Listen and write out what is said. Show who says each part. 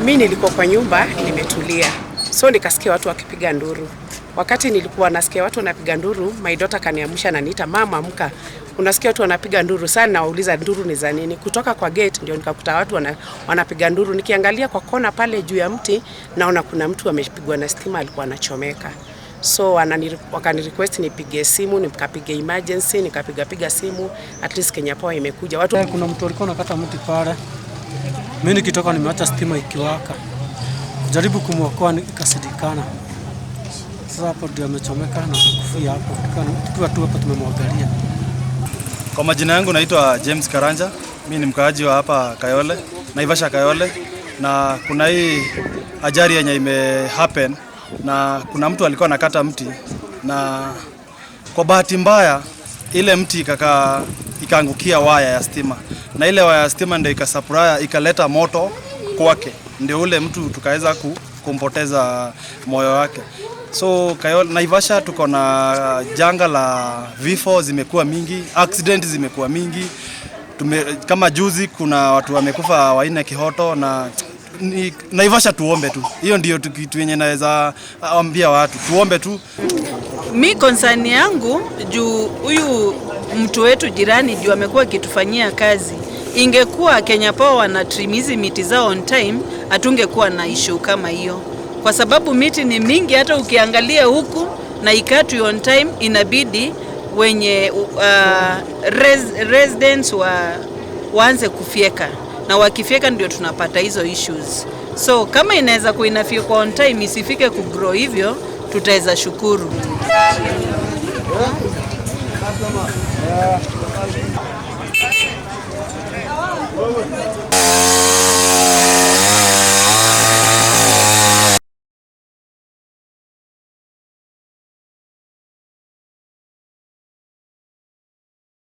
Speaker 1: Mi nilikuwa kwa nyumba nimetulia, so nikasikia watu wakipiga nduru. Wakati nilikuwa nasikia watu wanapiga nduru, my daughter kaniamsha na niita, "Mama, amka, unasikia watu wanapiga nduru sana." Nawauliza, "Nduru ni za nini?" Kutoka kwa gate ndio nikakuta watu wanapiga nduru. Nikiangalia kwa kona pale juu ya mti, naona kuna mtu amepigwa na stima, alikuwa anachomeka. So wakani request nipige simu, nikapiga emergency, nikapiga piga simu, at least Kenya Power imekuja watu.
Speaker 2: Kuna mtu alikuwa anakata mti pale, mimi nikitoka nimeacha stima ikiwaka, kujaribu kumwokoa ikashindikana. Sasa hapo ndio amechomeka na kufia hapo, tukiwa tu hapo tumemwangalia.
Speaker 3: Kwa majina yangu naitwa James Karanja, mimi ni mkaaji wa hapa Kayole, Naivasha Kayole, na kuna hii ajali yenye ime happen na kuna mtu alikuwa anakata mti na kwa bahati mbaya ile mti ikaangukia waya ya stima, na ile waya ya stima ndio ikasupply ikaleta moto kwake, ndio ule mtu tukaweza kumpoteza moyo wake. So Kayole, Naivasha tuko na janga la vifo zimekuwa mingi, accident zimekuwa mingi. Kama juzi kuna watu wamekufa wanne Kihoto na Naivasha tuombe tu. Hiyo ndio kitu yenye naweza ambia watu, tuombe tu.
Speaker 4: Mi concern yangu juu huyu mtu wetu jirani juu amekuwa akitufanyia kazi, ingekuwa Kenya Power wana trim hizi miti zao on time, hatungekuwa na issue kama hiyo, kwa sababu miti ni mingi. Hata ukiangalia huku na ikatwi on time, inabidi wenye residents waanze kufyeka, na wakifyeka ndio tunapata hizo issues. So kama inaweza kuwa inafyekwa on time isifike kugrow hivyo, tutaweza shukuru.